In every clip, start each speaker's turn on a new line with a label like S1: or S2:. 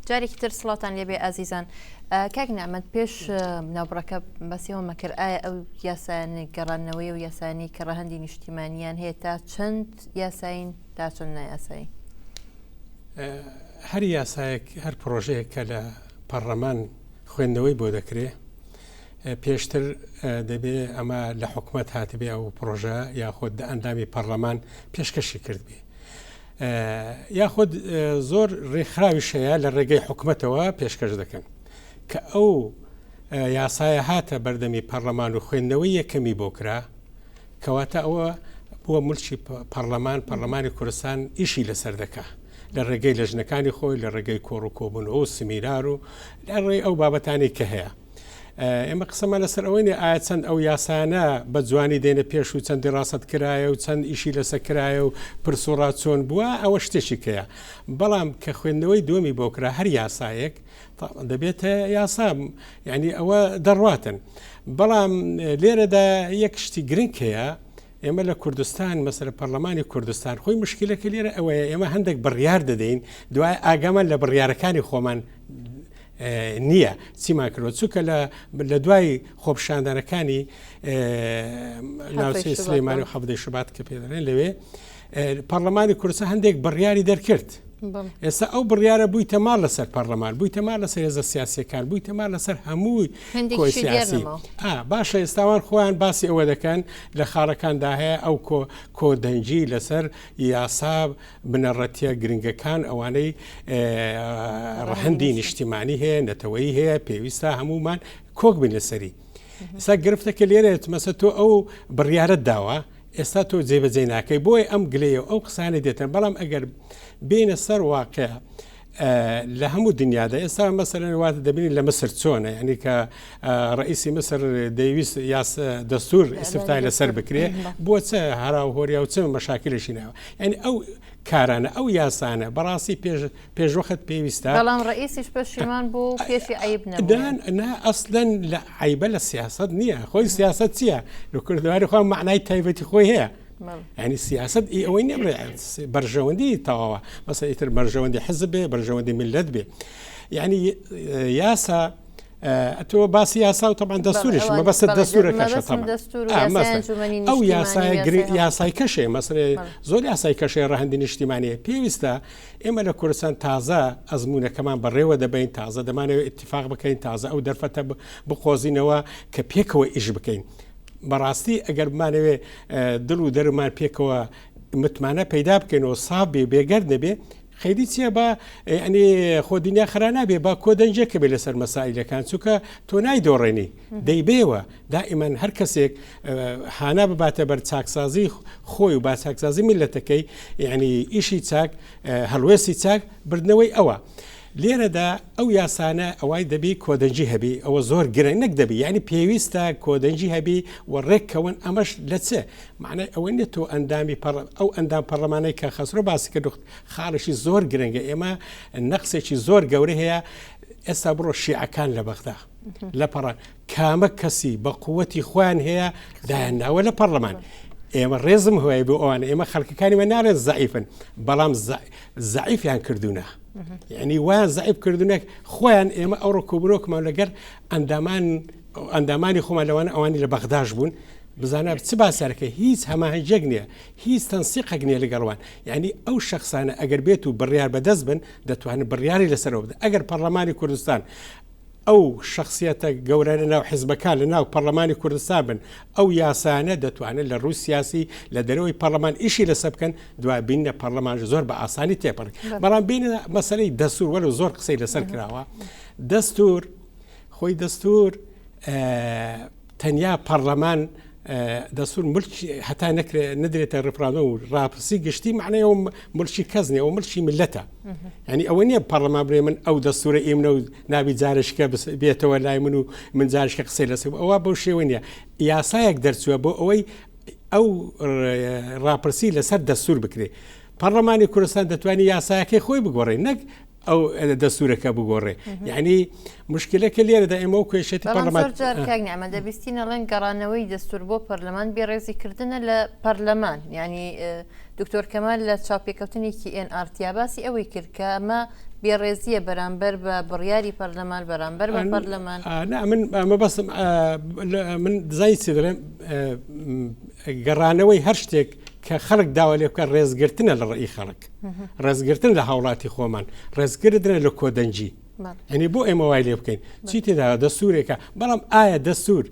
S1: جارێکی تر سڵاوتان لێبێ ئازیزان. کاک نعمەت پێش ناوبڕەکە باسی ئەوەمە کرد ئایا ئەو یاسایانەی گەڕانەوەی و یاسانی کە ڕەهەندی نیشتیمانیان هەیە تا چەند یاسایین تا چەند نایاسایی؟
S2: هەر یاسایەک هەر پرۆژەیەک کە لە پەڕلەمان خوێندنەوەی بۆ دەکرێ پێشتر دەبێ ئەمە لە حکومەت هاتبێ ئەو پرۆژە یاخود ئەندامی پەرلەمان پێشکەشی کردبێ یاخود زۆر ڕێکخراویش هەیە لە ڕێگەی حکومەتەوە پێشکەش دەکەن کە ئەو یاسایە هاتە بەردەمی پەرلەمان و خوێندنەوەی یەکەمی بۆ کرا کەواتە ئەوە بووە ملکی پەرلەمان پەرلەمانی کوردستان ئیشی لەسەر دەکا لە ڕێگەی لەژنەکانی خۆی لە ڕێگەی کۆڕ و کۆبوون و سمیرار و لە ڕێی ئەو بابەتانی کە هەیە ئێمە قسەمان لەسەر ئەوەی نیە ئایا چەند ئەو یاسایانە بە جوانی دێنە پێش و چەند دیڕاسەت کرایە و چەند ئیشی لەسەر کرایە و پرس و ڕا چۆن بووە ئەوە شتێکی کەیە بەڵام کە خوێندنەوەی دووەمی بۆ کرا هەر یاسایەک دەبێتە یاسا یعنی ئەوە دەڕواتن بەڵام لێرەدا یەک شتی گرنگ هەیە ئێمە لە کوردستان مەسەرە پەرلەمانی کوردستان خۆی مشکلەکە لێرە ئەوەیە ئێمە هەندێک بڕیار دەدەین دوای ئاگامان لە بڕیارەکانی خۆمان نییە چیمان کردوە چونکە لە دوای خۆپشاندانەکانی ناوچەی سلەیمانی و حەڤدەی شوبات کە پێ دەڵێن لەوێ پەرلەمانی کوردستان هەندێک بڕیاری دەرکرد ئێستا ئەو بڕیارە بوویتە ماڵ لەسەر پەرلەمان بوویتە ماڵ لەسەر هێزە سیاسەکان بوویتە ماڵ لەسەر هەمووی کۆی سیاسی باشە ئێستاوان خۆیان باسی ئەوە دەکەن لە خاڵەکاندا هەیە ئەو کۆ کۆدەنگی لەسەر یاسا بنەڕەتیە گرنگەکان ئەوانەی ڕەهەندی نیشتیمانی هەیە نەتەوەیی هەیە پێویستە هەمومان کۆک بین لەسەری ئێستا گرفتەکە لێرێت مەسە تۆ ئەو بڕیارەت داوە ئێستا تۆ جێبەجێ ناکەی بۆیە ئەم گلەیە و ئەو قسانە دێتن بەڵام ئەگەر بینە سەر واقع لە هەموو دنیادا ئێستا مەسەرەن واتە دەبینین لە مسر چۆنە یعنی کە ڕئیسی مسر دەیویست یاس دەستور ئیسفتای لەسەر بکرێ بۆ چ هەرا و هۆریا و چ مەشاکلێکی ناوە یعنی ئەو کارانە ئەو یاسانە بەڕاستی پێش پێشوەخت پێویستە
S1: بەڵام ڕئیسیش پەشیمان بوو پێشی عیب
S2: نەبوو نا ئەسلەن لە عیبە لە سیاست نییە خۆی سیاست چییە لە کوردواری خۆ معنای تایبەتی خۆی هەیە ینی سیاست ئی ئەوەی نیە بڵێ بەرژەوەندی تەواوە مەسە ئیتر بەرژەوەندی حزب بێ بەرژەوەندی میلەت بێ یعنی یاسا تۆ باسی یاسا و تەبان دەستوریش مەبەست دەستورەکەشە ئەو یاسای یاسای کەشێ مەسرێ زۆر یاسای کەشێ ڕەهندی نیشتیمانەیە پێویستە ئێمە لە کوردستان تازە ئەزمونونەکەمان بەڕێوە دەبین تازە دەمانەوە اتفاق بکەین تازە ئەو دەرفەتە بقۆزینەوە کە پێکەوە ئیش بکەین بەڕاستی ئەگەر بمانەوێ دڵ و دەرمان پێکەوە متمانە پەیدا بکەین و ساف بێ بێگەرد نەبێ خەیری چییە با ینی خۆ دنیا خرا نابێ با کۆ دەنجێکە بێ لەسەر مەسائلەکان چونکە تۆ نایدۆڕێنی دەیبێوە دائیمەن هەر کەسێک هانا بباتە بەر چاکسازی خۆی و با چاکسازی میلەتەکەی یعنی ئیشی چاک هەڵوێستی چاک بردنەوەی ئەوە. لێرەدا ئەو یاسانە ئەوای دەبی کۆدەنگی هەبی ئەوە زۆر گرنگ نەک دەبی یعنی پێویستە کۆدەنگی هەبی و ڕێککەون ئەمەش لە چ معنای ئەوە نیە تۆ ئەندامی پەڕ ئەو ئەندام پەرلەمانەی کە خەسرۆ باسی کرد خاڵێکی زۆر گرنگە ئێمە نەقسێکی زۆر گەورە هەیە ئێستا بڕۆ شیعەکان لە بەغدا لە پەڕان کامە کەسی بە قوتی خۆیان هەیە دایان ناوە لە پەرلەمان ئێمە ڕێزم هەیە بۆ ئەوان ئێمە خەڵکەکانی مە ناڵێن زەعیفن بەڵام زەعیفیان کردوونە یعنی وایان زەعیف کردوونە خۆیان ئێمە ئەوڕۆ کۆبوونەوەکمان لەگەر ئەندامان ئەندامانی خۆمان لەوانە ئەوانی لە بەغداش بوون بزانە چ باسەرەکە هیچ هەماهەنگیەک نییە هیچ تەنسیقێک نییە لەگەڵوان یعنی ئەو شخصانە ئەگەر بێت و بڕیار بەدەست بن دەتوانن بڕیاری لەسەرەوە بدەن ئەگەر پەرلەمانی کوردستان ئەو شەخسیەتە گەورانە ناو حزبەکان لە ناو پەرلەمانی کوردستان بن ئەو یاسایانە دەتوانن لە ڕووی سیاسی لە دەرەوەی پەرلەمان ئیشی لەسەر بکەن دوای بینە پەرلەمان زۆر بە ئاسانی تێپەڕی بەڵام بینە مەسەلەی دەستور وەلو زۆر قسەی لەسەر کراوە دەستور خۆی دەستور تەنیا پەرلەمان دەستور ملکی هەتا نەکرێ نەدرێتە ڕفراندۆم و ڕاپرسی گشتی معنای ئەو ملکی کەس نیە ئەو ملکی ملەتە یعنی ئەوە نییە پەرلەمان بڵێ من ئەو دەستورە ئیمنە و نابی جارشکە بێتەوە لای من و من جارشکە قسەی لەسەر ئەوە بەو شێوە نییە یاسایەک دەرچووە بۆ ئەوەی ئەو ڕاپرسی لەسەر دەستور بکرێ پەرلەمانی کوردستان دەتوانانی یاسایەکەی خۆی بگۆڕێ نەک ئەو دەستورەکە بگۆڕێ یعنی مشکلەکە لێرەدا ئێمە و کوێشێتی
S1: پەرلەمان جار کاک نعمە دەبیستین ئەڵێن گەڕانەوەی دەستور بۆ پەرلەمان بێڕێزی کردنە لە پەرلەمان یعنی دکتۆر کەمال لە چاوپێکەوتنێکی ئێن ئارتیا باسی ئەوەی کرد کە ئەمە بێڕێزییە بەرامبەر بە بڕیاری پەرلەمان بەرامبەر بە پەرلەمان.
S2: نا من مەبەستم من دزانی چی دەڵێم گەڕانەوەی هەر شتێک کە خەڵک داوا لێ بکە ڕێزگرتنە لە ڕێی خەڵک ڕێزگرتن لە هاوڵاتی خۆمان ڕێزگردنە لە کۆدەنگی ئەنی بۆ ئێمە وای لێ بکەین چی تێدا دەستورێکە بەڵام ئایا دەستور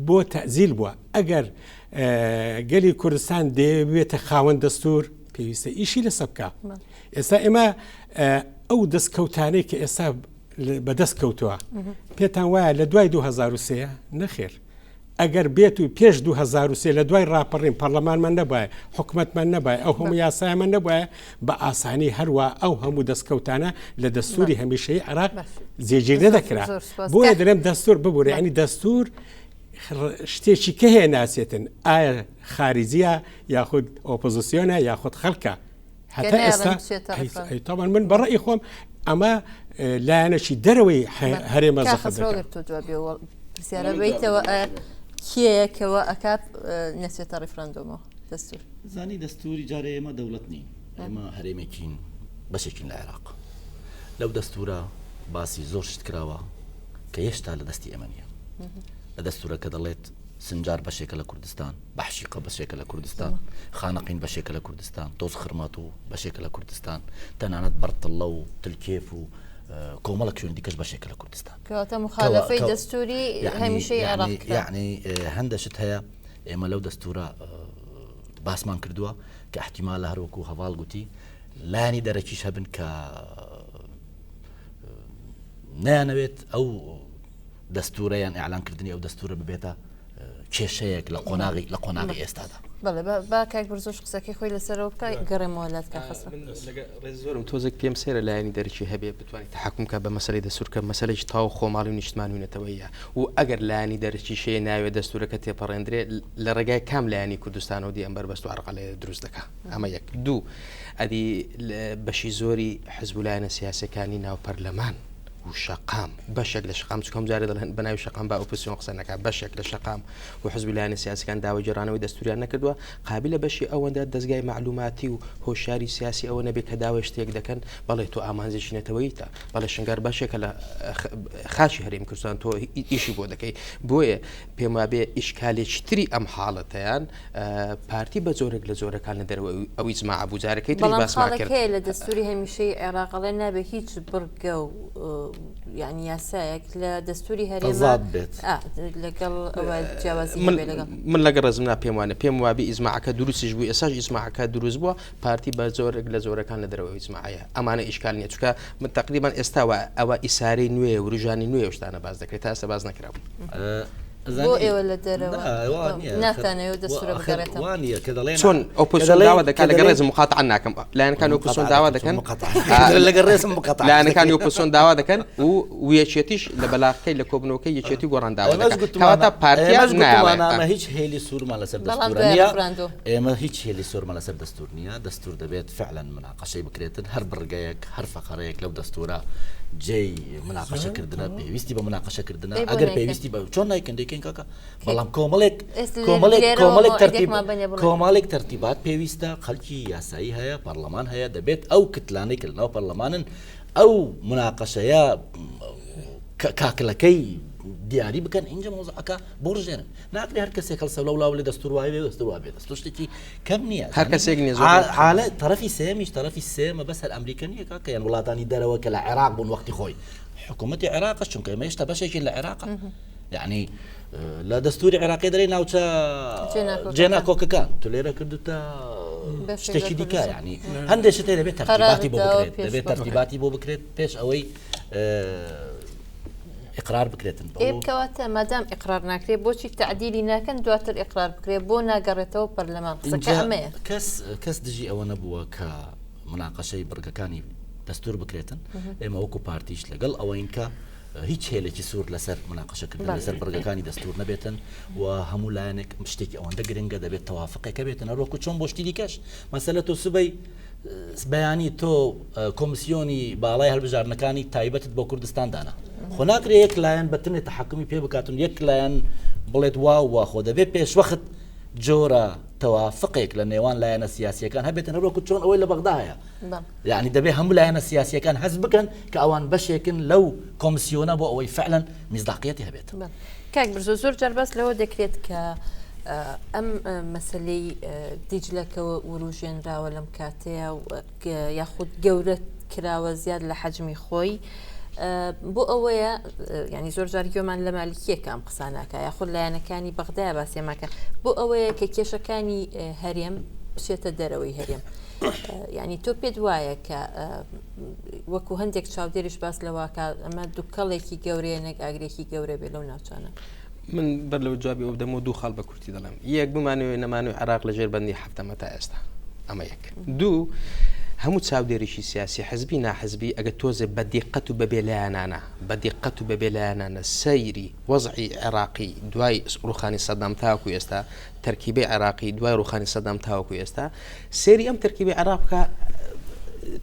S2: بۆ تەزیل بووە ئەگەر گەلی کوردستان دەیەوێتە خاوەن دەستور پێویستە ئیشی لەسە بکە ئێستا ئێمە ئەو دەستکەوتانەی کە ئێستا بەدەست کەوتووە پێتان وایە لە دوای 2023 نەخێر ئەگەر بێت و پێش 2023 لە دوای ڕاپەڕین پەرلەمانمان نەبایە حکومەتمان نەبایە ئەو هەموو یاسایمان نەبایە بە ئاسانی هەروە ئەو هەموو دەستکەوتانە لە دەستوری هەمیشەی عێراق جێگیر نەدەکرا بۆیە دەرێم دەستور ببورە ینی دەستور شتێکی کە هەیە ناسێتن ئایا خارجیە یاخود ئۆپۆزیسیۆنە یاخود خەڵکە هەتا ئێستا تاوان من بەڕی خۆم ئەمە لایەنەکی دەرەوەی هەرێمە
S1: پرسیارە بیتەوە کێیەکەوە ئەکات نەچێتە ڕیفراندۆمەوە دەستور
S3: زانی دەستوری جارێ ئێمە دەوڵەت نین ئێمە هەرێمێکین بەشێکین لە عێراق لەو دەستورە باسی زۆر شت کراوە کە هێشتا لە دەستی ئێمە نییە لە دەستورەکە دەڵێت سنجار بەشێکە لە کوردستان بەحشیقە بەشێکە لە کوردستان خانەقین بەشێکە لە کوردستان تۆز خرمات و بەشێکە لە کوردستان تەنانەت بەرتڵە و تلکێف و کۆمەڵک شوێن دیکەش بەشێکە لە کوردستان
S1: کەواتە مخالفەی دەستوری هەمیشەی عێراق
S3: یعنی هەندە شت هەیە ئێمە لەو دەستورە باسمان کردووە کە احتیمالە هەروەکو هەواڵ گوتی لایەنی دەرەکیش هەبن کە نەیانەوێت ئەو دەستورە یان ئیعلانکردنی ئەو دەستورە ببێتە کێشەیەک لە قۆناغی لە قۆناغی ئێستادا.
S1: بەڵێ با کاک برزۆش قسەکەی خۆی لەسەرەوە بکە گەڕێمەوە لات کاک خەسرەو.
S4: من لەگە ڕێز زۆرم تۆزێک پێم سەیرە لایەنی دەرەکی هەبێ بتوانێت تەحەکوم کا بە مەسەلەی دەستور کە مەسەلەیەکی تەواو خۆماڵی و نیشتمانی و نەتەوەییە و ئەگەر لایەنی دەرەکیش هەیە ناوێ دەستورەکە تێپەڕێندرێ لە ڕێگای کام لایەنی کوردستانەوە دی ئەم بەربەست و عەرقەلەیە دروست دەکا ئەمە یەک دوو ئەدی بەشی زۆری حزب و لایەنە سیاسیەکانی ناو پەرلەمان و شەقام، بەشێک لە شەقام، چونکە هەموو جارێ دەڵێن بە ناوی شەقام با ئۆپۆزسیۆن قسە نەکات، بەشێک لە شەقام و حزب و لایەنە سیاسیەکان داوای گێڕانەوەی دەستوریان نەکردووە، قابیلە بەشی ئەوەندە دەزگای مەعلوماتی و هۆشیاری سیاسی ئەوە نەبێت کە داوای شتێک دەکەن، بەڵێ تۆ ئامانجێکی نەتەوەییتە، بەڵێ شنگار بەشێکە لە خاکی هەرێمی کوردستان تۆ ئیشی بۆ دەکەی، بۆیە پێم وابێ ئیشکالێکی تری ئەم حاڵەتەیان پارتی بە جۆرێک لە جۆرەکان لە دەرەوە ئەو ئیجماعە بوو جارەکەی تریش
S1: بەڵام
S4: باسمان
S1: خاڵێک
S4: کرد.
S1: هەیە لە دەستوری هەمیشەی عێراق ئەڵێ نابێ هیچ بڕگە و یعنی یاسایەک لە دەستوری هەرێمە
S3: تەزاد بێت.
S1: ئا، لەگەڵ ئەوە جیاوازی
S4: من
S1: هەبێ لەگەڵ
S4: من لەگەڵ ڕێزم نا پێم وانە پێم وابێ ئیجماعەکە دروستیش بوو ئێساش ئیجماعەکە دروست بووە پارتی بە جۆرێک لە جۆرەکان لە دەرەوەی ئیجماعەیە ئەمانە ئیشکال نییە چونکە من تقریبا ئێستا وایە ئەوە ئیسارەی نوێیە وروژانی نوێ و شتانە باس دەکرێت تا ئێستا باس نەکرابوو.
S1: بۆ ئێوە لە دەرەوە ناتانەوێت دەستورە بگەڕێتەوە؟
S4: چۆن ئۆپۆزسیۆن داوا دەکات لەگەڵ ڕێزم مقاتعە ناکەم لایەنەکانی ئۆپۆزسیۆن داوا دەکەن
S3: لەگەڵ ڕێزم مقاتعە
S4: لایەنەکانی ئۆپۆزسیۆن داوا دەکەن و یەکێتیش لە بەلاغەکەی لە کۆبنەوەکەی یەکێتی گۆڕان داوا دەکات کەواتە پارتیان
S3: نایەڵێت هیچ هێلی سوورمان لەسەر دەستورە نییە ئێمە هیچ هێلی سوورمان لەسەر دەستور نییە دەستور دەبێت فعلا مناقەشەی بکرێتن هەر بڕگەیەک هەر فەقەرەیەک لەو دەستورە جێی مناقەشەکردنە پێویستی بە مناقەشەکردنە ئەگەر پێویستی بە چۆن نایکەن دەیکەین کاکە بەڵام کۆمەڵێک کۆمەڵێک کۆمەڵێک تەرتیب کۆمەڵێک تەرتیبات پێویستە خەڵکی یاسایی هەیە پەرلەمان هەیە دەبێت ئەو کتلانەی کە لەناو پەرلەمانن ئەو مناقەشەیە کاکلەکەی دیاری بکەن اینجا مۆزعەکە بۆ ڕژێنن ناکرێ هەر کەسێک هەڵسە لەو لاو لە دەستور وای بێ دەستور وابێ دەستور شتێکی کەم نییە
S4: هەر کەسێک نییە
S3: حالە تەرەفی سێمیش تەرەفی سێمە بەس هەر ئەمریکا نییە کاکە یان وڵاتانی دەرەوە کە لە عێراق بوون وەختی خۆی حکوومەتی عێراقش چونکە ئێمە هێشتا بەشێکی لە عێراق یعنی لە دەستوری عێراقی دەرێ ناوچە جێناکۆکەکان تو لێرە کردوتە شتێکی دیکە ینی هەندێک شتێ دەبێت تەرتیباتی بۆ بکرێت دەبێت تەرتیباتی بۆ بکرێت پێش ئەوەی ئیقرار بکرێتن
S1: بەو. ئێ کەواتە مادام ئیقرار ناکرێ بۆچی تەعدیلی ناکەن دواتر ئیقرار بکرێ بۆ ناگەڕێتەوە پەرلەمان قسەکە ئەمەیە.
S3: کەس کەس دژی ئەوە نەبووە کە مناقەشەی بڕگەکانی دەستور بکرێتن ئێمە وەکو پارتیش لەگەڵ ئەوەین کە هیچ هێلێکی سوور لەسەر مناقەشەکردن لەسەر بڕگەکانی دەستور نەبێتن و هەموو لایەنێک شتێکی ئەوەندە گرنگە دەبێت تەوافقێکە بێتن هەروەکو چۆن بۆ شتی دیکەش مەسەلە تۆ سبەی بەیانی تۆ کۆمسیۆنی باڵای هەڵبژاردنەکانی تایبەتت بۆ کوردستان دانا خۆ ناکرێ یەک لایەن بە تنێ تەحکومی پێ بکاتون یەک لایەن بڵێت وا وا خۆ دەبێت پێشوەخت جۆرە تەوافقێک لە نێوان لایەنە سیاسیەکان هەبێتن هەروەکو چۆن ئەوەی لە بەغدا هەیە یعنی دەبێ هەموو لایەنە سیاسیەکان هەست بکەن کە ئەوان بەشێکن لەو کۆمسیۆنە بۆ ئەوەی فعلەن میزداقیەتی هەبێت.
S1: کاک برزۆ زۆر جار باس لەوە دەکرێت کە ئەم مەسلەی دیجلەکەەوە وروژێنراوە لەم کاتەیە یاخود گەورە کراوە زیاد لە حەجمی خۆی بۆ ئەوەیە ینی زۆر جار گوێمان لە مالیکیەکە ئەم قساناکە یاخود لایەنەکانی بەغدایە باسیێماکە بۆ ئەوەیە کە کێشەکانی هەرێم بچێتە دەرەوەی هەرێم. ینی تۆ پێت وایە کە وەکو هەندێک چاودێریش باس لەواکە ئەمە دوکەڵێکی گەورەیە نەک ئاگرێکی گەورە بێ لەو ناوچانە.
S4: من بەر لەو جوابی ئەو بدەمەوە دوو خاڵ بە کورتی دەڵێم یەک بمانەوێ نەمانەوێ عێراق لە ژێر بەندی حەفتەمە تا ئێستا ئەمە یەک دوو هەموو چاودێریی سیاسی حزبی ناحزبی ئەگە تۆزێ بە دیقەت و بە بێلایەنانە بە دیقەت و بە بێلایەنانە سەیری وەزعی عێراقی دوای ڕوخانی سەدام تاکو ئێستا تەرکیبەی عێراقی دوای ڕوخانی سەدام تاوەکو ئێستا سێری ئەم تەرکیبەی عێراق بکە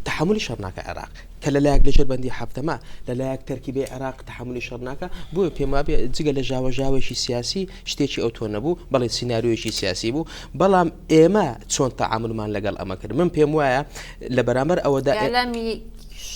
S4: تحملی شەڕ ناکە عێراق کە لەلایەک لەژێر بەندی حەفتەمە لەلایەک تەرکیبەی عێراق تحملی شەڕ ناکە بۆیە پێم وابێ جگە لە ژاوەژاوێکی سیاسی شتێکی ئەو تۆ نەبوو بەڵێ سیناریۆیەکی سیاسی بوو بەڵام ئێمە چۆن تەعاملمان لەگەڵ ئەمە کرد من پێم وایە لە بەرامبەر ئەوەدا
S1: ئیعلامی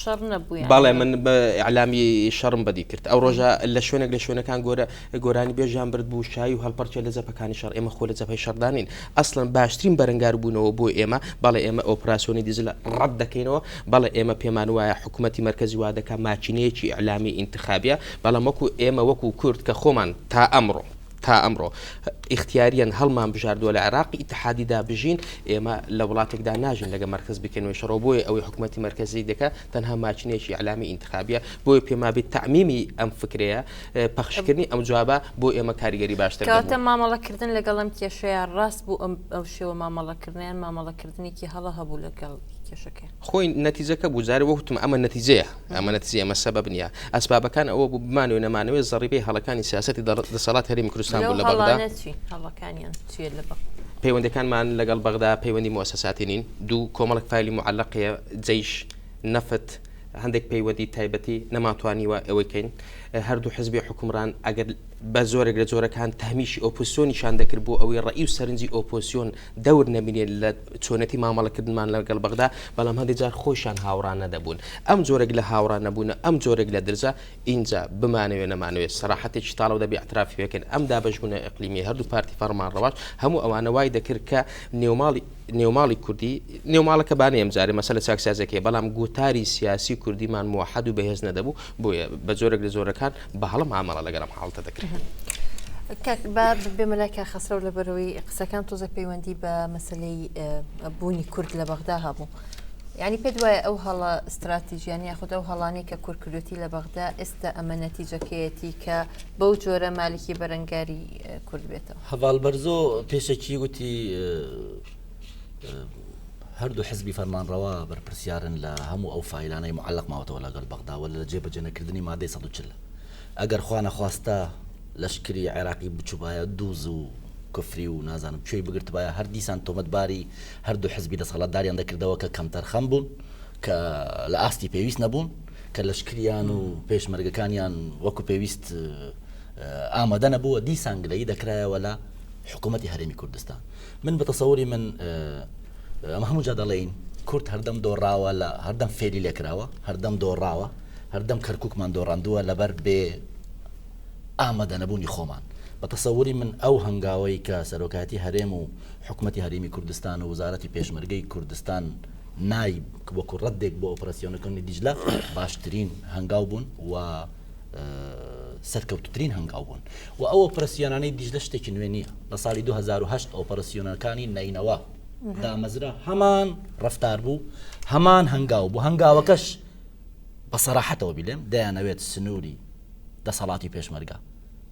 S1: شەڕ نەبوو یان؟
S4: بەڵێ من بە ئیعلامی شەڕم بەدی کرد ئەو ڕۆژە لە شوێنێک لە شوێنەکان گۆرە گۆرانی بێژیان برد بوو شایی و هەڵپەڕکێ لە جەپەکانی شەڕ ئێمە خۆ لە جەپەی شەڕدا نین ئەسڵەن باشترین بەرەنگار بوونەوە بۆ ئێمە بەڵێ ئێمە ئۆپراسیۆنی دیجلە ڕەت دەکەینەوە بەڵێ ئێمە پێمان وایە حکوومەتی مەرکەزی وا دەکا ماکینەیەکی ئیعلامی ئینتخابیە بەڵام وەکو ئێمە وەکو کورد کە خۆمان تا ئەمڕۆ تا ئەمڕۆ ئیختیاریەن هەڵمان بژاردووە لە عێراقی ئیتحادیدا بژین ئێمە لە وڵاتێکدا ناژین لەگە مەرکەز بکەینەوە شەڕەوە بۆیە ئەوەی حکوومەتی مەرکەزی دەکا تەنها ماکینەیەکی ئیعلامی ئینتخابیە بۆیە پێمابێت تەعمیمی ئەم فکرەیە پەخشکردنی ئەم جوابە بۆ ئێمە کاریگەری باشتر دەبوو.
S1: کەواتە مامەڵەکردن لەگەڵ ئەم کێشەیە ڕاست بوو ئەم ئەو شێوە مامەڵەکردنە یان مامەڵەکردنێکی هەڵە هەبوو لەگەڵ کێشەکەی؟
S4: خۆی نەتیجەکە بوو جارێ وەک وتم ئەمە نەتیجەیە ئەمە نەتیجەیە ئەمە سەبەب نییە ئەسبابەکان ئەوە بوو بمانەوێ نەمانەوێ زەڕیبەی هەڵەکانی سیاسەتی دەسەڵات هەرێمی کوردستان
S1: لەو
S4: بوو لە بەغدا.
S1: هەڵانە چین؟ هەڵەکانیان چییە لە بەغدا؟
S4: پەیوەندیەکانمان لەگەڵ بەغدا پەیوەندی موئەسەساتی نین دوو کۆمەڵێک فایلی موعەلەق هەیە جەیش نەفت هەندێک پەیوەندی تایبەتی نەمانتوانیوە ئەوەی کەین هەردوو حزبی حوکمڕان ئەگەر بە زۆرێک لە جۆرەکان تەهمیشی ئۆپۆزسیۆنیشان دەکرد بۆ ئەوەی ڕەئی و سەرنجی ئۆپۆزسیۆن دەور نەبینێت لە چۆنێتی مامەڵەکردنمان لەگەڵ بەغدا، بەڵام هەندێک جار خۆیشان هاوڕا نەدەبوون. ئەم جۆرێک لە هاوڕا نەبوونە، ئەم جۆرێک لە درزە، ئینجا بمانەوێ نەمانەوێ سەراحەتێکی تاڵەوە دەبێ ئیعترافی پێ بکەین، ئەم دابەشبوونە ئیقلیمیەی هەردوو پارتی فەرمانڕەواش هەموو ئەوانە وای دەکرد کە نێوماڵی نێوماڵی کوردی، نێوماڵەکە با نەیەم جارێ مەسەلە چاکسازیەکەیە، بەڵام گوتاری سیاسی کوردیمان موەحەد و بەهێز نەدەبوو، بۆیە بە جۆرێک لە جۆرەکان بە هەڵە مامەڵە لەگەڵ ئەم حاڵەتە دەکرێت.
S1: کاک با بێمە لای کاک خەسرەو لەبەرەوەی قسەکان تۆزە پەیوەندی بە مەسلەی بوونی کورد لە بەغدا هەبوو. یعنی پێت وایە ئەو هەڵە استراتیژیان یاخود ئەو هەڵانەی کە کورد کردوێتی لە بەغدا ئێستا ئەمە نەتیجەکەیەتی کە بەو جۆرە مالکی بەرەنگاری کورد بێتەوە.
S3: هەڤاڵ بەرزۆ پێشەکی وتی هەردوو حزبی فەرمانڕەوا بەرپرسیارن لە هەموو ئەو فایلانەی معلق ماوەتەوە لەگەڵ بەغدا و لە جێبەجێنەکردنی مادەی 140 ئەگەر خوا نەخواستە لەشکری عێراقی بچوبایە دووز و کفری و نازانم کوێی بگرتبایە هەر دیسان تۆمەتباری هەردوو حزبی دەسەڵاتداریان دەکردەوە کە کەمتەرخەم بوون کە لە ئاستی پێویست نەبوون کە لەشکریان و پێشمەرگەکانیان وەکو پێویست ئامادە نەبووە دیسان گلەیی دەکرایەوە لە حکوومەتی هەرێمی کوردستان من بە تەسەوری من ئەمە هەموو جا دەڵێین کورد هەردەم دۆڕاوە لە هەردەم فێری لێکراوە هەردەم دۆڕاوە هەردەم کەرکووکمان دۆڕاندووە لەبەر بێ ئامادەنەبوونی خۆمان بە تەسەوری من ئەو هەنگاوەی کە سەرۆکایەتی هەرێم و حکوومەتی هەرێمی کوردستان و وەزارەتی پێشمەرگەی کوردستان نای وەکو ڕەدێک بۆ ئۆپەراسیۆنەکانی دیجلە باشترین هەنگاو بوون و سەرکەوتوترین هەنگاو بوون و ئەو ئۆپەراسیۆنانەی دیجلە شتێکی نوێ نییە لە ساڵی 2008 ئۆپەراسیۆنەکانی نەینەوا دامەزرا هەمان ڕفتار بوو هەمان هەنگاو بوو هەنگاوەکەش بە سەراحەتەوە بیلێم دەیانەوێت سنووری دەسەڵاتی پێشمەرگە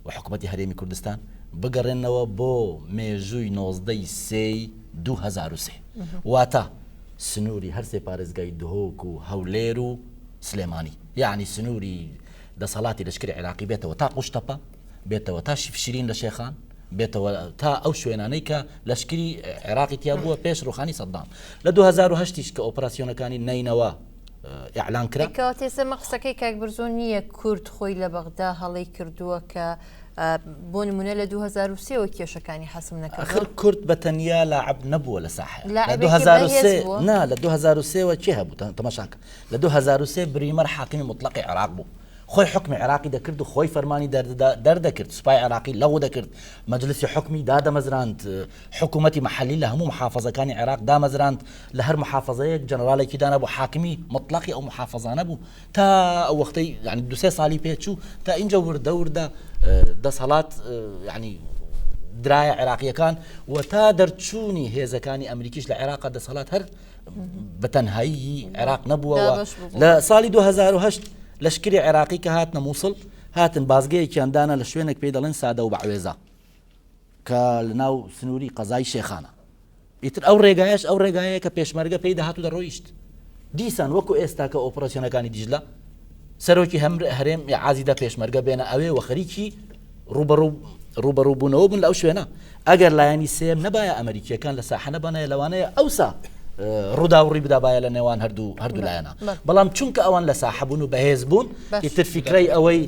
S3: و حکوومەتی هەرێمی کوردستان بگەڕێنەوە بۆ مێژووی نۆزدەی سێی 2023 واتە سنووری هەرسێ پارێزگای دهۆک و هەولێر و سلێمانی یەعنی سنووری دەسەڵاتی لەشکری عێراقی بێتەوە تا قوشتەپە، بێتەوە تا شیفشرین لە شێخان، بێتەوە تا ئەو شوێنانەی کە لەشکری عێراقی تیا بووە پێش ڕوخانی سەدام. لە 2008 یش کە ئۆپراسیۆنەکانی نەینەوا ئیعلان کرا.
S1: کەواتە ئێستا مە قسەکەی کاک برزۆ نییە کورد خۆی لە بەغدا هەڵەی کردووە کە. بۆ نمونە لە 2023 وە کێشەکانی حەسم نەکردووە.
S3: ئەخر کورد بە تەنیا لاعب نەبووە لە ساحەیە. لە 2003 نا لە 2003 وە کێ هەبوو تەماشاکە لە 2003 بریمەر حاکمی موتڵەقی عێراق بوو خۆی حوکمی عێراقی دەکرد و خۆی فەرمانی دەردەکرد سوپای عێراقی لەغو دەکرد مەجلسی حوکمی دادەمەزراند حکوومەتی محلی لە هەموو محافظەکانی عێراق دامەزراند لە هەر محافظەیەک جەنەراڵێکی دانا بوو حاکمی مطلقی ئەو محافظانە بوو تا ئەو وەختەی یعنی دوسێ ساڵی پێچوو تا ئینجا وردە وردە دەسەڵات یعنی درایە عێراقیەکان و تا دەرچوونی هێزەکانی ئەمریکیش لە عێراق دەسەڵات هەر بە تەنهایی عێراق نەبووەوە لە ساڵی 2008 لەشکری عێراقی کە هاتنە مووسڵ هاتن بازگەیەکیان دانا لە شوێنێک پێی دەڵێن سادە و بەعوێزە کە لە ناو سنووری قەزای شێخانە ئیتر ئەو ڕێگایەش ئەو ڕێگایەیە کە پێشمەرگە پێی دەهات و دەڕۆیشت. دیسان وەکو ئێستا کە ئۆپراسیۆنەکانی دیجلە سەرۆکی هەم هەرێم ئیعازی دا پێشمەرگە بێنە ئەوێ و خەریکی ڕووبەڕوو ڕووبەڕووبوونەوە بوون لە ئەو شوێنە. ئەگەر لایەنی سێیەم نەبایە ئەمەریکییەکان لە ساحە نەبانایە لەوانەیە ئەوسا ڕووداو ڕووی بدابایە لە نێوان هەردوو هەردوو لایەنە. بەڵام چونکە ئەوان لە ساحە بوون و بەهێز بوون ئیتر فیکرەی ئەوەی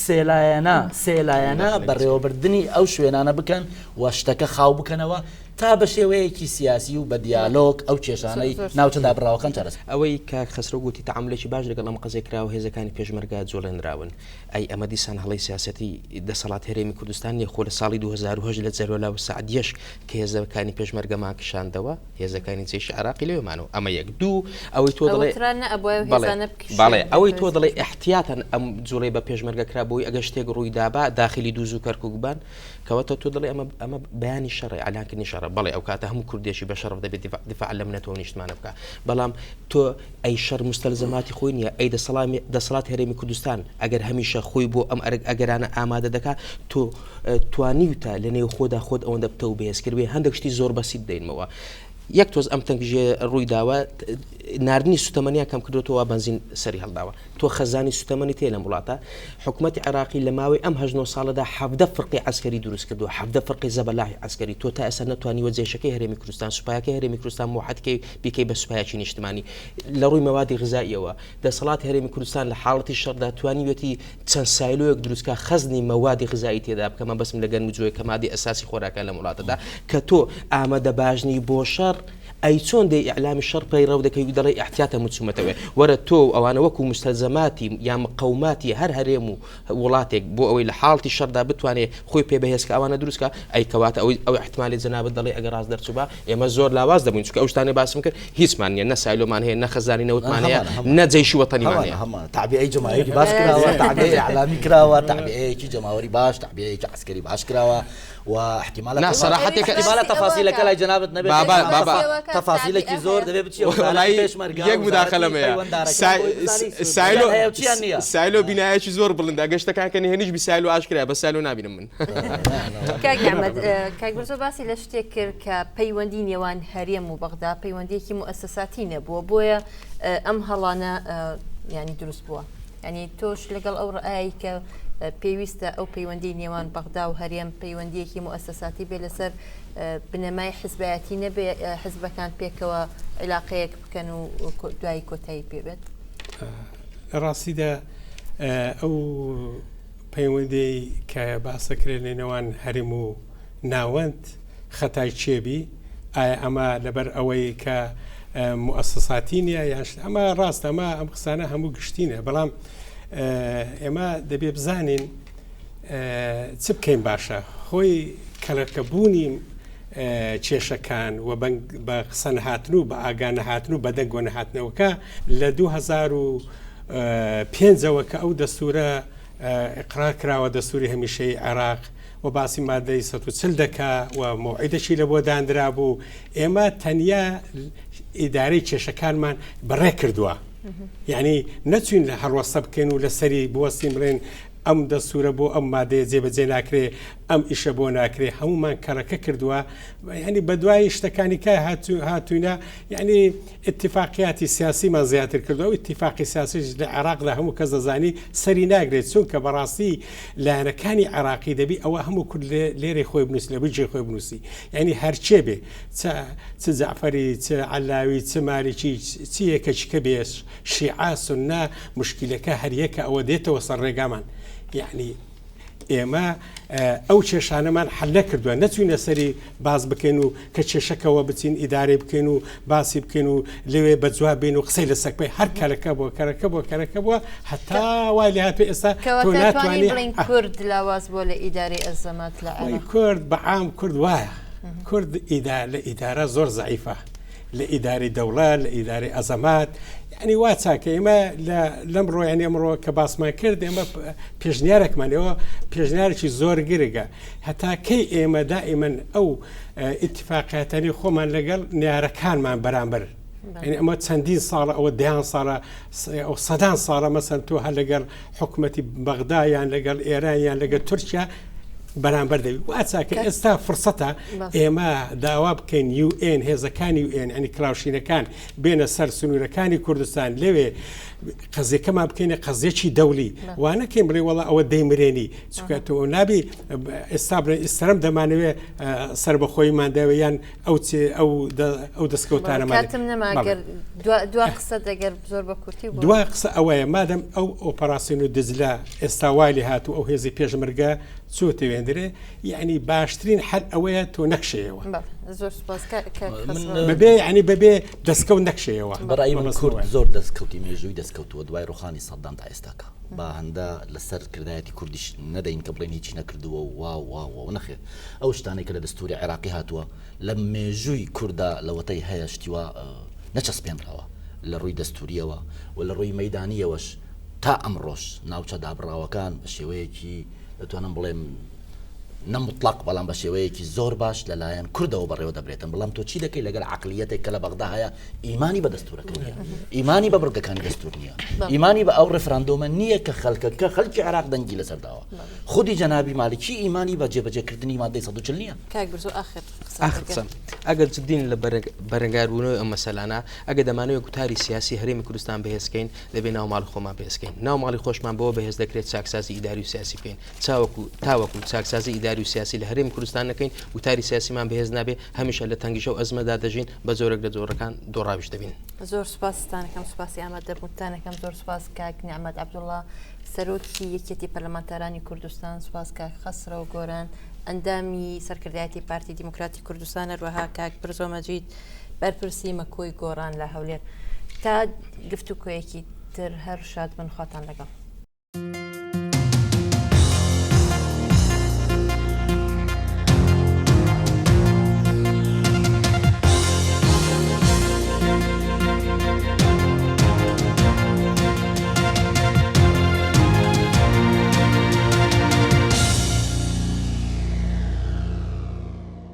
S3: سێلایەنە سێلایەنە بەڕێوەبردنی ئەو شوێنانە بکەن و شتەکە خاو بکەنەوە تا بە شێوەیەکی سیاسی و بە دیالۆگ ئەو کێشانەی ناوچە دابڕاوەکان چارەسەر.
S4: ئەوەی کاک خەسرەو گوتی تەعامولێکی باش لەگەڵ ئەم قەزیە کراوە هێزەکانی پێشمەرگە جوڵێنراون ئەی ئەمە دیسان هەڵەی سیاسەتی دەسەڵات هەرێمی کوردستان نیە خۆ لە ساڵی 2008 لە جەلۆلا و سەعدیەش کە هێزەکانی پێشمەرگەمان کشاندەوە هێزەکانی جەیشی عێراقی لەوێ مانەوە ئەمە یەک دوو ئەوەی تۆ دەڵێ
S1: ئەوترا نە ئەبوایە و
S4: بەڵێ
S1: هێزانە بکشێن
S4: بەڵێ ئەوەی تۆ دەڵێ ئیحتیاتەن ئەم جوڵەی بە پێشمەرگە کرا بۆی ئەگەر شتێک ڕووی دابا داخلی دووز و کەرکوک بان کەواتە تۆ دەڵێ ئەمە ئەمە بەیانی شەڕە ئەلانکردنی شەڕە بەڵێ ئەو کاتە هەموو کوردێکی بە شەڕف دەبێت دیفاع لەم نەتەوە نیشتمانە بکە بەڵام تۆ ئەی شەڕ مستەلزەماتی خۆی نییە ئەی دەسەڵامی دەسەڵات هەرێمی کوردستان ئەگەر هەمیشە خۆی بۆ ئەم ئەرک ئەگەرانە ئامادە دەکات تۆ توانیوتە لە نێو خۆدا خۆت ئەوەندە بتە و بەهێز کردبێ هەندێک شتی زۆر بەسیت دەینمەوە یەک تۆز ئەم تەنگژێ ڕووی داوە ناردنی سوتەمەنیان کەم کردوەوە بنزین سەری هەڵداوە تۆ خەزانی سوتەمەنی تێ لەم وڵاتە حکومەتی عێراقی لە ماوەی ئەم هەشت نۆ ساڵەدا 17 فرقەی عەسکەری دروست کردووە 17 فرقەی زەبەلاحی عەسکەری تۆ تا ئێستا نەتوانیوە جەیشەکەی هەرێمی کوردستان سوپایەکەی هەرێمی کوردستان موحەد کەی بیکەی بە سوپایەکی نیشتمانی لە ڕووی مەوادی غزاییەوە دەسەڵاتی هەرێمی کوردستان لە حاڵەتی شەڕدا توانیویەتی چەند سایلۆیەک دروست کا خەزنی مەوادی غزایی تێدا بکە مەبەستم لە گەنم و جۆیە کە مادەی ئەساسی خۆراکە لەم وڵاتەدا کە تۆ ئامادە باش نی بۆ شەڕ ئەی چۆن دێی ئیعلامی شەڕ پەیڕەو دەکەی و دەڵێی ئیحتیاتە من چوومەتەوێ؟ وەرە تۆ و ئەوانە وەکوو موستەلزەماتی یا مقەوماتی هەر هەرێم و وڵاتێک بۆ ئەوەی لە حاڵتی شەڕدا بتوانێ خۆی پێ بەهێز کا ئەوانە دروست کا، ئەی کەواتە ئەوەی ئەو ئیحتمالەی جەنابت دەڵێی ئەگەر ڕاست دەرچووبا ئێمە زۆر لاواز دەبووین چونکە ئەو شتانەی باسم کرد هیچمان نییە نە سایلۆمان هەیە نە خەزانی نەوتمان هەیە نە جەیشی وەتەنیمان هەیە.
S3: هەمانە تەعبیئەی جەماوەری باش کراوە تەعبیئەی ئیعلامی کراوە تەعبیئەیەکی جەماوەری باش تەعبیئەیەکی عەسکەری باش کراوە و احتیمالە
S4: نا سەراحەتێکە
S3: احتیمالە تەفاسیلەکە لای جەنابت نەبێت
S4: بابا بابا
S3: تەفاسیلێکی زۆر دەبێ بچیە
S4: وەڵایی یەک مداخلەم هەیە سایلۆ سایلۆ بینایەکی زۆر بڵندە گەشتەکان کە نهێنیش بی سایلۆ ئاشکرایە بە سایلۆ نابینم من
S1: کاک نعمەت کاک برزۆ باسی لە شتێک کرد کە پەیوەندی نێوان هەرێم و بەغدا پەیوەندیەکی موئەسەساتی نەبووە بۆیە ئەم هەڵانە ینی دروست بووە یانی تۆش لەگەڵ ئەو ڕەئایەی کە پێویستە ئەو پەیوەندی نێوان بەغدا و هەرێم پەیوەندیەکی موئەسەساتی بێ لەسەر بنەمای حزبایەتی نەبێ حزبەکان پێکەوە عیلاقەیەک بکەن و دوایی کۆتایی پێ بێت؟
S2: لە ڕاستیدا ئەو پەیوەندی کە باسەکرێت لە نێوان هەرێم و ناوەند خەتای کێ بی؟ ئایا ئەمە لەبەر ئەوەی کە موئەسەساتی نییە یان شت ئەمە ڕاستە ئەمە ئەم قسانە هەموو گشتینە بەڵام ئێمە دەبێ بزانین چ بکەین باشە خۆی کەلەکەبوونی کێشەکان و بە قسە نەهاتن و بە ئاگا نەهاتن و بە دەنگۆ نەهاتنەوەکە لە 2005ەوە کە ئەو دەستورە ئقرار کراوە دەستوری هەمیشەی عێراق و باسی مادەی 140 دەکا و مەوعیدەکی لە بۆ دانرابوو ئێمە تەنیا ئیدارەی کێشەکانمان بەڕێ کردووە یعنی نەچوین لە هەڵوەستە بکەین و لەسەری بوەستین بڵێن ئەم دەستورە بۆ ئەم مادەیە جێبەجێ ناکرێ ئەم ئیشە بۆ ناکرێ هەمومان کەڕەکە کردووە ینی بەدوای شتەکانی کە هاتوینە یعنی ئیتیفاقیاتی سیاسیمان زیاتر کردووە، ئەو ئیتیفاقی سیاسیش لە عێراقدا هەموو کەس دەزانی سەری ناگرێت، چونکە بەڕاستی لایەنەکانی عێراقی دەبی ئەوە هەموو کورد لێرەی خۆی بنووسی لە بجێ خۆی بنووسی یعنی هەرچێ بێ چ جەعفەری چ عەلاوی چ مالکی چ یەکەچکە بێ شیعە سوننە مشکیلەکە هەریەکە ئەوە دێتەوە سەر ڕێگامان یعنی. ئێمە ئەو کێشانەمان حل نەکردووە نەچوینە سەری باس بکەین و کە کێشەکەوە بچین ئیدارەی بکەین و باسی بکەین و لەوێ بە جواب بین و قسەی لەسەر بکەین هەر کەرەکە بووە کەرەکە بووە کەرەکە بووە هەتا وای لێ هاتووە ئێستا تۆ ناتوانی
S1: بڵێین کورد لاواز بووە لە ئیدارەی ئەزەمات لە عێراق
S2: کورد بە عام کورد وایە کورد ئیدا لە ئیدارە زۆر زەعیفە لە ئیدارەی دەوڵەت لە ئیدارەی ئەزەمات یعنی وا چاکە ئێمە لەم ڕۆیانی ئەمڕۆ کە باسمان کرد ئێمە پێشنیارێکمان ئێوە پێشنیارێکی زۆر گرنگە هەتا کەی ئێمە دائیمەن ئەو ئیتفاقاتانی خۆمان لەگەڵ نیارەکانمان بەرامبەر یعنی ئەمە چەندین ساڵە ئەوە دەیان ساڵە ئەو سەدان ساڵە مەسەن تۆ هەر لەگەڵ حکوومەتی بەغدا یان لەگەڵ ئێران یان لەگەڵ تورکیا بەرامبەر دەبی وا چاکە ئێستا فرسەتە ئێمە داوا بکەین یوئێن هێزەکانی یوئێن ئەنی کلااوشینەکان بێنە سەر سنوورەکانی کوردستان لەوێ قەزیەکەمان بکەینە قەزیەکی دەولی وانەکەین بڵێ وەڵا ئەوە دەیمرێنی چونکە تۆ نابی ئێستا بڵێ ئێسترم دەمانەوێ سربەخۆیمان دەوێ یان ئەو ئەو ئەو دەستکەوتانەمان
S1: کاتم نەما گەر دوا قسە دەگەر زۆر بە کورتی
S2: دوا قسە ئەوەیە مادەم ئەو ئۆپەراسیۆن و دجلە ئێستا وای لێ هاتوو ئەو هێزی پێشمەرگە چۆتە وێندرێ یعنی باشترین حل ئەوەیە تۆ نەکشەیەوە
S1: زۆر سپاس
S2: بەبێ ینی بەبێ دەستکەوت نەکشەیەوە.
S3: بەڕای من کورد زۆر دەستکەوتی مێژووی دەستکەوتووە دوای ڕوخانی سەدام تا ئێستاکە با هەندە لەسەر کردایەتی کوردیش نەدەین کە بڵێن هیچی نەکردووە و وا و وا و نەخێر ئەو شتانەی کە لە دەستوری عێراقی هاتووە لە مێژووی کوردا لەوەتەی هەیە شتی وا نەچەسپێنراوە لە ڕووی دەستوریەوە و لە ڕووی مەیدانیەوەش تا ئەمڕۆش ناوچە دابڕاوەکان بە شێوەیەکی دەتوانم بڵێم نە موتڵەق بەڵام بە شێوەیەکی زۆر باش لەلایەن کوردەوە بەڕێوە دەبرێتن بەڵام تۆ چی دەکەی لەگەڵ عەقلیەتێک کە لە بەغدا هەیە ئیمانی بە دەستورەکە نییە ئیمانی بە بڕگەکانی دەستور نییە ئیمانی بە ئەو ڕێفراندۆمە نییە کە خەلکەکە خەلکی عێراق دەنگی لەسەر داوە خودی جەنابی مالکی ئیمانی بە جێبەجێکردنی مادەی 140 نییە.
S1: کاک برزۆ ئاخر
S4: ئاخر قسەم ئەگەر جدین لە بەرەنگاربوونەوەی ئەم مەسەلانە ئەگەر دەمانەوێت گوتاری سیاسی هەرێمی کوردستان بەهێزکەین دەبێ ناو ماڵی خۆمان بەهێزکەین ناو ماڵی خۆشمان بەوە بەهێز دەکرێت چاکسازی ئیداری و سیاسی بکەین چاوەکو تاوەکو چاکسازی ئیداری و سیاسی لە هەرێمی کوردستان نەکەین، گوتاری سیاسیمان بەهێز نابێ، هەمیشە لە تەنگژە و ئەزمەدا دەژین، بە جۆرێک لە جۆرەکان دۆڕاویش دەبین.
S1: زۆر سوپاستان ئەکەم، سوپاسی ئامادەبوونتان ئەکەم، زۆر سوپاس کاک نیعمەت عەبدوڵڵا سەرۆکی یەکێتی پەرلەمانتارانی کوردستان، سوپاس کاک خەسرەو گۆران ئەندامی سەرکردایەتی پارتی دیموکراتی کوردستان، هەروەها کاک برزۆ مەجید بەرپرسی مەکۆی گۆڕان لە هەولێر. تا گفتوگۆیەکی تر هەر شاد بن، خواتان لەگەڵ.